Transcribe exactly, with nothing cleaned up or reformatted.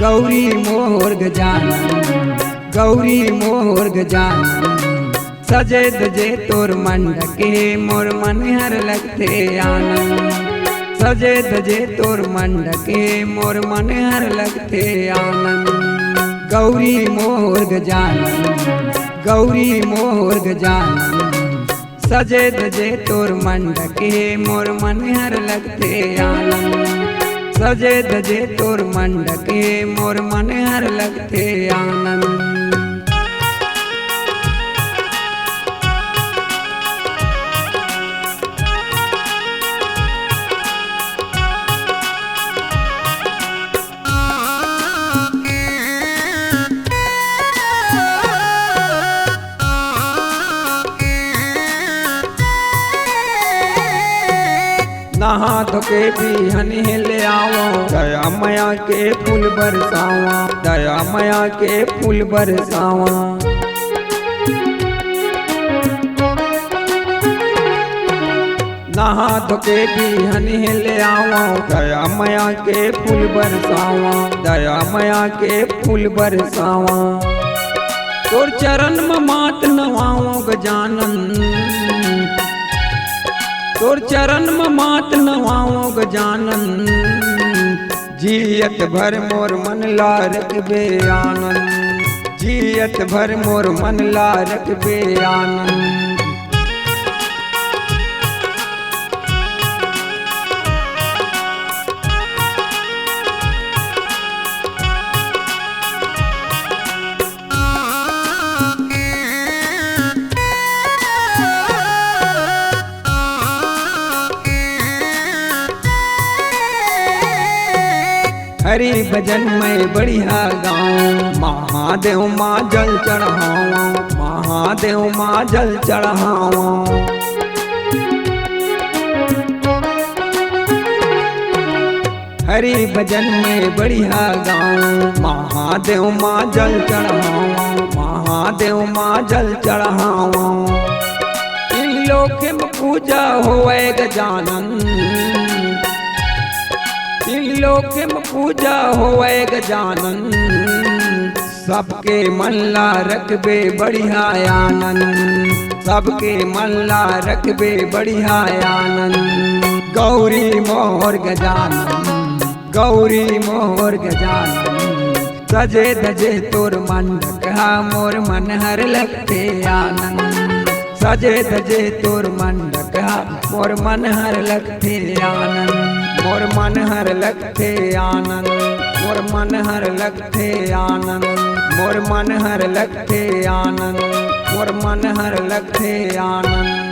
गौरी मोर गजानन, गौरी मोर गजानन, सजे धजे तोर मंडप हे मोर मन हर लगथे आनंद। सजे धजे तोर मंडप हे मोर मन हर लगथे आनंद। गौरी मोर गजानन, गौरी मोर गजानन, सजे धजे तोर मंडप हे मोर मन हर लगथे आनंद। सजे धजे तोर मंडप हे मोर मन हर लगथे आनंद। नहा धोके बिहनिहे ले आवंव, दया मया के फूल बरसावंव, दया मया के फूल बरसावंव। नहा धोके बिहनिहे ले आवंव, दया मया के फूल बरसावंव, दया मया के फूल बरसावंव। तोर चरण म माथ नवावंव गजानन, तोर चरण म माथ नवावंव गजानन। जियत भर मोर मन ला रखबे आनंद, जियत भर मोर मन ला रखबे आनंद। हरि भजन मैं बढ़िया गावंव, महादेव मा जल चढ़ावंव, महादेव मा जल चढ़ावंव। हरि भजन मैं बढ़िया गावंव, महादेव मा जल चढ़ावंव, महादेव मा जल चढ़ावंव। तीन लोक म पूजा होवय गजानन, तीन लोक म पूजा होवय गजानन। सबके मन ला रखबे बढ़िया आनंद, सबके मन ला रखबे बढ़िया आनंद। गौरी मोर गजानन, गौरी मोर गजानन, सजे धजे तोर मंडप हा मोर मन हर लगथे आनंद। सजे धजे तोर मंडप हा मोर मन हर लगथे आनंद, मोर मन हर लगथे आनंद, मोर मन हर लगथे आनंद, मोर मन हर लगथे आनंद, मोर मन हर लगथे आनंद।